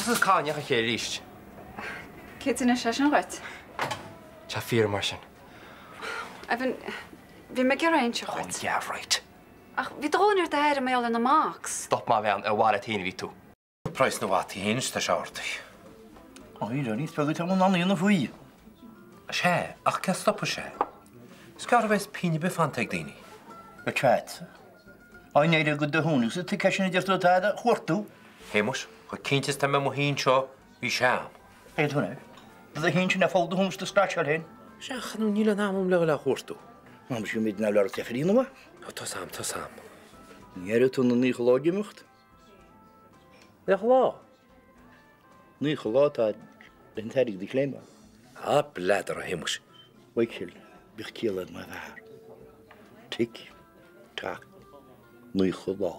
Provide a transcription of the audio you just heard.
Tusa is Cathal i ndiaidh a chéile arís. Cé d'inis é sin dhuit? Tá fíor mar sin. Evan, bhí mé ag iarraidh inse Oh dhuit. yeah right. Ach bhí do dhóthain ar d'aire mar gheall ar na mocks. Stop mo mheon, ar mhaith leat féin a bhí tú. Praghas na bhfataí féin is tá sé ardaithe. Ó, ní raibh níos beag atá ann ná na faoi. Sea, ach cé stopfaidh sé? Is gearr a bheas pingin ar bith fanta ag daoine. Go ceart. Á n-éireoidh go dothuan agus tú ceist sin a deir tú atá a chuartú. Shéamuis, chomh cinnte is tá mé i mo shuí anseo, bhí sé a'm. Cé tú anois? Do do shín sin ar fáil do thús do scratcháil féin. Sea, ach nó níl aon am a'm le dhul á chuartú. Ná mar sin go mbíd ná leor teifir í nua. Ó, tá's a'm, tá's a'm. Ní airfidh tú na 90 lá ag imeacht. 90 lá? 90 lá atá leis an t-airgead a chléimeáil. Á, b'fhleadar, a Shéamuis. Mhichíl, bhíodh ciall ar mo fhear. Tic, tac, 90 lá.